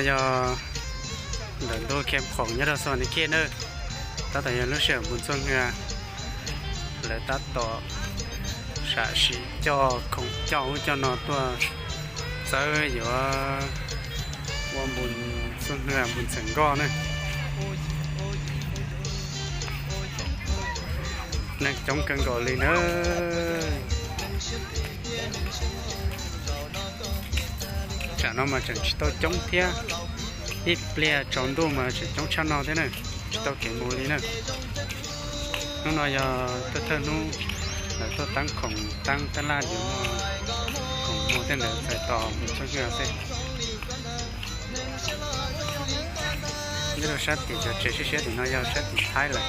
Yog ntawm ntu Khiav Khoom nyob rau Xos Nais Khej na, tab tom yog lub sij hawm mus txog hwv, lawv tab tom sam sim coj khoom coj ub coj no tuaj txawb yuav ua npu txuj hwv npu ntxheem nkoj na. Neeg coob kawg nkaus li na. Tsam no mas tseem tsis tau coob thiab, ib pliag tsaus ntuj mas tseem coob tshaj no thiab na, tsis tau kev mus li na. Hnub no yog thawj thawj hnub lawv tuaj teeb khoom teeb tab laj yuav muag khoom muag tej ntawd txhais tos mus txog hwv xwb. Nyob rau sab tim cov tsev siab siab tim no yog sab tim Thaib lawm.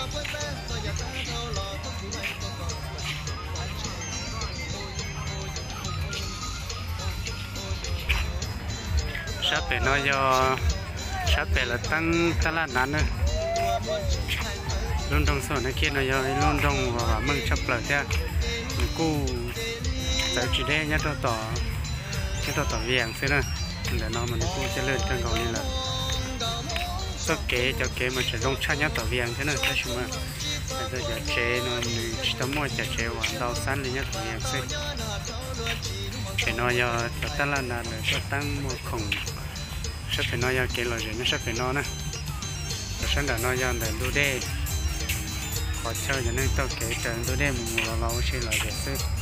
Sab pem no yog sab pem lawv teeb tab laj nav na. Lub nroog Xos Nais Khej no yog ib lub nroog uas vam meej tshaj plaws thiab nws kuj txawv tsis deb nyob rau tom Vias xwb na. Ntawm no mas nws kuj coj lwj kawg nkaus li lawm. Txoj kev cov kev mas tseem zoo tshaj nyob tom Vias thiab na, tab sis mas hais txog cov tsev no nws tsis tau muaj cov tsev uas ntau xab li nyob tom Vias xwb. Pem no yog cov tab laj nav lawv tuaj teeb muag khoom. Sab pem no yog kev lom zem nyob sab pem no na. Cov sab nram no yog ntawm ntug dej, qhov chaw cov neeg taug kev raws ntug dej mus mus los los ua si lom zem xwb.